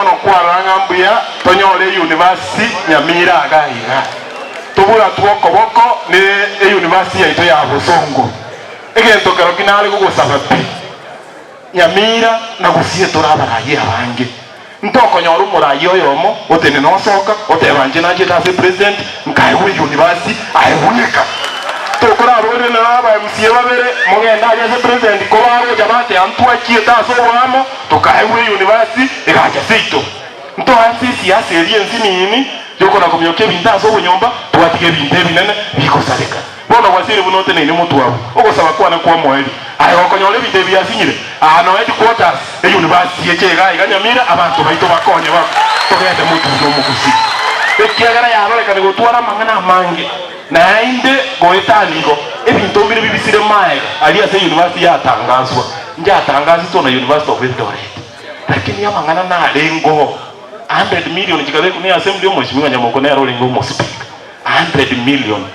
Bono kwarora ng'a mbuya tonyore eyunivasiti Nyamira iga iga, tobwatwe okoboko ne eyunivasiti yaito ya Bosongo. Egento kerokio nare gogosaba pi, Nyamira na Gusii tore abarai abange. Ntokonyora omorai oyomo otenene osoka oteba inche nachete ase president nkaegwa eyunivasiti aye bweka. Tokoraborere na aba MCA babere mogende aria ase president kobagocha bateba ntwachiete ase oboamo Tokaegwa eyunivasiti egacha seito. Ntoanse esiasa eria ensinini yokona komiokia ebinto ase obonyomba, twatiga ebinto ebinene bigosareka. Bono gwasire buna oteneine motwe abwo, ogosaba kwane kw'omoerio. Aye gokonyora ebinto ebi biasinyire, aa no headquarters, eyunivasiti eche igaa iga Nyamira, abanto baito bakonye bako, togende motwe buna omogusii. Ekiagera yarorekane gotwara amang'ana amange, naende goetania igo, ebinto mbire bibisire maega aria ase eyunivasiti yatangaswa. Njatangasitwe na University of Eldoret, lakini amang'ana narengeo, 100 million chikabekwa ne assembly omweshimiwa Nyamoko nere orenge omospeaker, 100 million.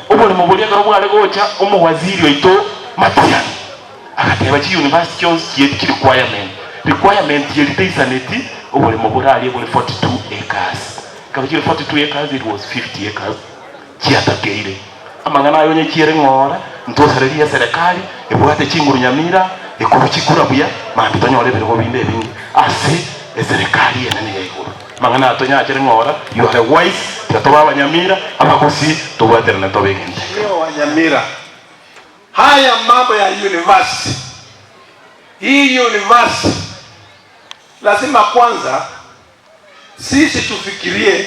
Oboremo boria ekero bware gocha omowaziri oito Matiang'i agateba chi university chionsi chieti chi requirement, requirement eri teisaneti oboremo bore aria bore 42 acres, ekaba chire 42 acres it was 50 acres chiatakeire. Amang'ana aya onye chiere ng'ora, ntosarerie eserekari ebwate chinguru nyamira, ekorwa chikura buya, mambia tonyore ebirogo binde ebinge ase eserekari enene ya igoro. Amang'ana aya tonyachere ng'ora, you are wise, tiga tobe abanyamira, abagusii, tobwaterane tobe egento ekemo. Mheshimiwa wa Nyamira, haya mambo ya university, hii university lazima kwanza Sisi tufikirie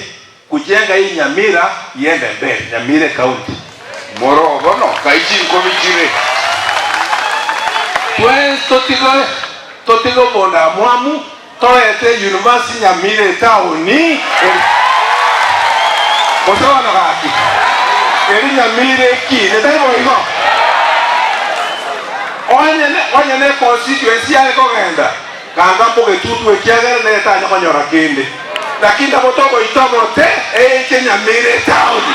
kujenga hii Nyamira iende mbele, Nyamira County. Moroo bono, kai chinkobi chire. Twensi totige totige obondamwamu torete university Nyamira etaoni eri gose bono gaki eri Nyamira ekine tari boigo? Onye onye ne constituency yare kogenda Gamba mbogetuntu ekiagera nere tanya konyora kende. Naki nabo togoita omote eeche nyamira etaoni.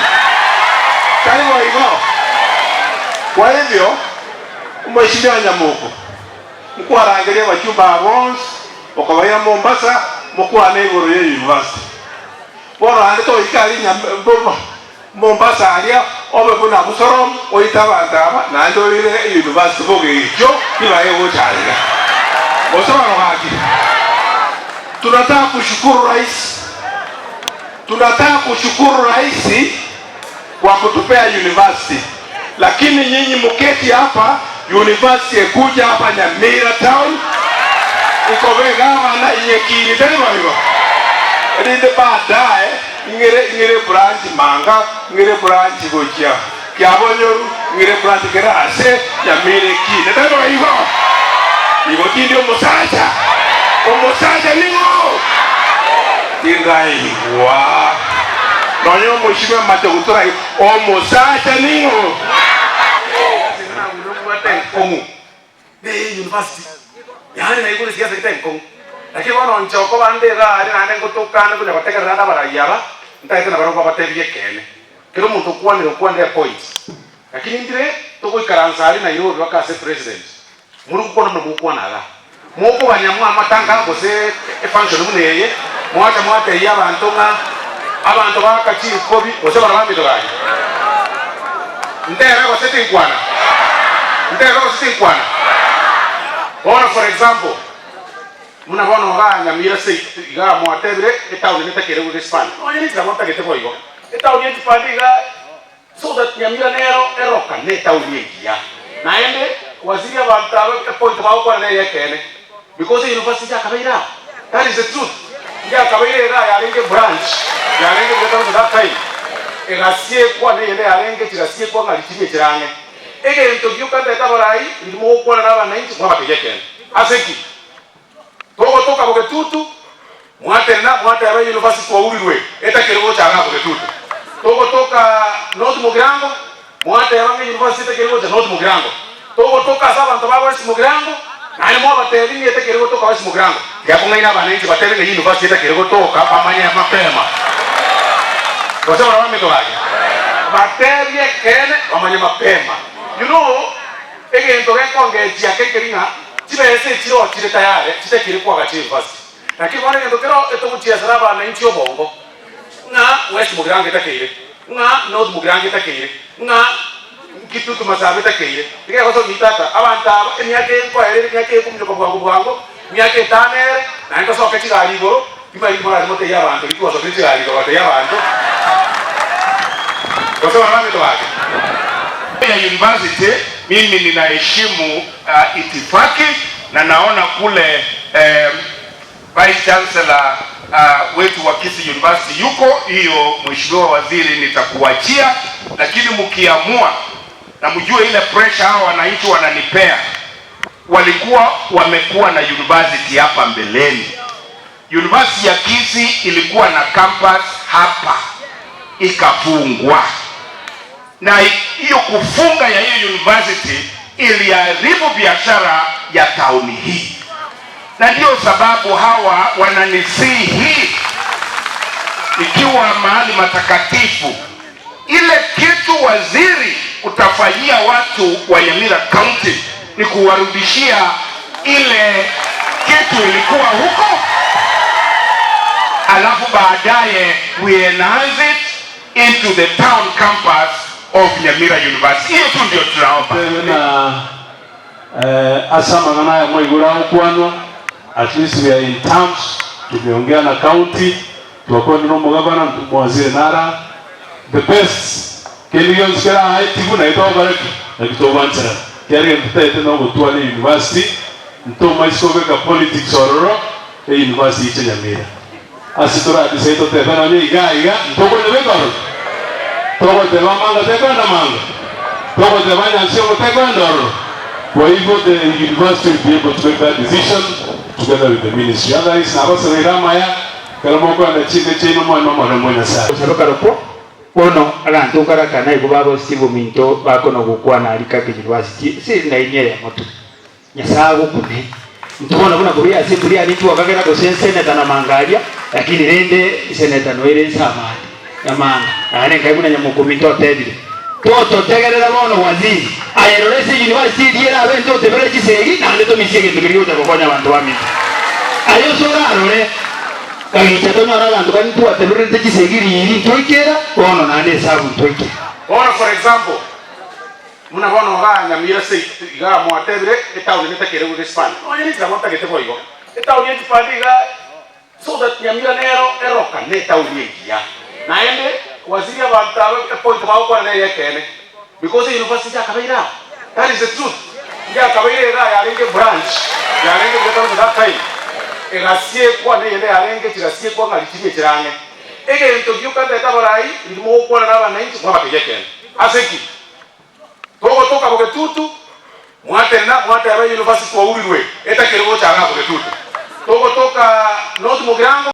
Tari boigo? Kwa hivyo, Omweshimiwa Nyamoko, nkwarangeria abachumba aba bonsi okobaira Mombasa mokwane igoro ye university. Bono naende toika aria Mombasa aria obe buna Abusalomu, oite abanto aba, naende oire eyunivasiti bogecho ribaga egocha aiga. Gose bono gaki, tunataka kushukuru rais, tunataka kushukuru rais kwa kutupea university, lakini nyinyi muketi hapa university ekuja hapa Nyamira town ikobe gavana inyekini tari boigo? Erinde baadaye Ing'ire, ing'ire ebranchi manga, ing'ire ebranchi gochia Kiabonyoru, ing'ire ebranchi kera ase Nyamira ekine. Tari boigo? Igo tindi omosacha. Omosacha ning'o? Tindaigwa nonya omochie bw'amache gotorai. Omosacha ning'o? Ne university yaani naigure siasa gete enkong'u lakini bono inche okoba nde iga aria naende ngotokane konya gotegerera ande abarai aba ntagete nabarabwo babatebie ekeene. Kera omonto okwanire okwanire epoint lakini ndire togoikaransa aria Nairobi mpaka ase president more gokwana buna mogokwana igaa. Mokogania mwamatanga gose efunction buna eye mwacha mwatebia abanto ng'a abanto baaka chinkobi gose bara baminto gaki. Ntebe gose tinkwana? Ntebe gose tinkwana? Bono for example, buna bono igaa Nyamira ase igaa mwatebire etown netakere goexpand. Nonye ninche nabo ntagete boigo. Etown expand igaa So that Nyamira nero eroka netaoni engiya. Naende waziri abanto aba epoint bagokwana neye ekeene because euniversity yakabeire aa that is the truth yakabeire igaa yarenge branch yarenge buya kabisa that time egasiekwa neyende yarenge chigasiekwa ng'a richirie chire ang'e. Egento gioka ndete abarai riria mogokwana na abananchi mwabatebi ekeene. Ase ki? Togotoka bogetutu, mwatenena mwateba university twaurirwe etakeri gocha igaa bogetutu. Togotoka North Mugirango, mwateba ng'a university etakeri gocha North Mugirango. Togotoka ase abanto ba West Mugirango, naende mwabatebi ng'a etakeri gotoka West Mugirango. Tiga kong'aina abananchi batebe ng'a university etakeri gotoka bamanye mapema. Gose barabwo baminto gaki? Batebie ekeene bamanye mapema. You know, egento gekongechia kekeri ng'a Chibesa echi rochire tayare chitakire koagacha university. Naki bono egento kero etogochiesera abananchi obongo, ng'a West Mugirango etakeire, ng'a North Mugirango etakeire, ng'a Kitutu Masaba etakeire. Iga egosomia tata, abanto aba emiaka eye nkoera ere emiaka eye ekominyoka bwango bwango, emiaka etano ere, naende tosoke chigari igoro, timanyeti morari motebie abanto riria twasokire chigari igoro batebie abanto, gose bana baminto bake. Ya university mimi ninaheshimu itifaki na naona kule Vice Chancellor wetu wa Kisii University yuko, hiyo Mheshimiwa Waziri nitakuachia, lakini mkiamua na mjue ile pressure hao wananchi wananipea, walikuwa wamekuwa na university hapa mbeleni. University ya Kisii ilikuwa na campus hapa ikafungwa, na hiyo kufunga ya hiyo university iliharibu biashara ya tauni hii, na ndio sababu hawa wananisihi ikiwa mahali matakatifu, ile kitu waziri utafanyia watu wa Nyamira County ni kuwarudishia ile kitu ilikuwa huko, alafu baadaye we enhance it into the town campus of Nyamira University. Hiyo tu ndio tunaomba. Na ase amang'ana aya mwaigure agokwanwa, at least we are in terms, tumeongea na county, twakwanire omogabana, mwazire nara the best kende gionsi kere aa etibu naye togokora ki? Naki togwancherana. Kiagera egento totagete nogotwara university, ntomaisi kobeka politics ororo, e university iche Nyamira. Ase toradecide totebe nonye iga iga, ntokonyebeka ororo? Togoteba amanga tekoenda manga? Togoteba nyansiongo tekoenda ororo? Kwa hivyo the university will be able to make that decision together with the ministry. Otherwise nabasabeire amaya, ekero mokoenda chinka chiaino moe nomorembe o Nyasaye. Gosaba karokwo, bono aganto karaka naigwe baba Steve ominto bakona gokwana aria Kake University ase elaini eyemo tu. Nyasae agokune. Intwe bono buna korwa assembly aria ntwakagera gose enseneta na manga aria, lakini rende eseneta noere ense amande namanga. Naende nkai buna nyamokominto otebire. Tototegerera bono waziri, aye rora ase university eria erabe ntotebere chisegi naende tomisie egento keria gocha gokonya abanto baminto. Aye ase orarore, kagicha tonyore abanto baria ntwatebererete chisegi riiri ntwaikera, bono naende esabu ntwaikera. Bono for example, Buna bono igaa Nyamira seito igaa mwatebire etown netakere goika expand. Nonya ninche nabo ntagete boigo. Etown e expand igaa so that Nyamira nero eroka ne etown engiya. Naende waziri abanto aba epoint bagokwana neye ekeene because euniversity nchakabeire aa. That is the truth. Nchakabeire igaa yarenge branch yarenge buya kabisa that time egasiekwa neyende yarenge chigasiekwa ng'a richirie echire ang'e. Egento gioka ntagete abarai riria mogokwana na abananchi mwabatebi ekeene. Ase ki? Togotoka bogetutu, mwatenena mwateba university twaurirwe etakeri gocha igaa bogetutu. Togotoka North Mugirango.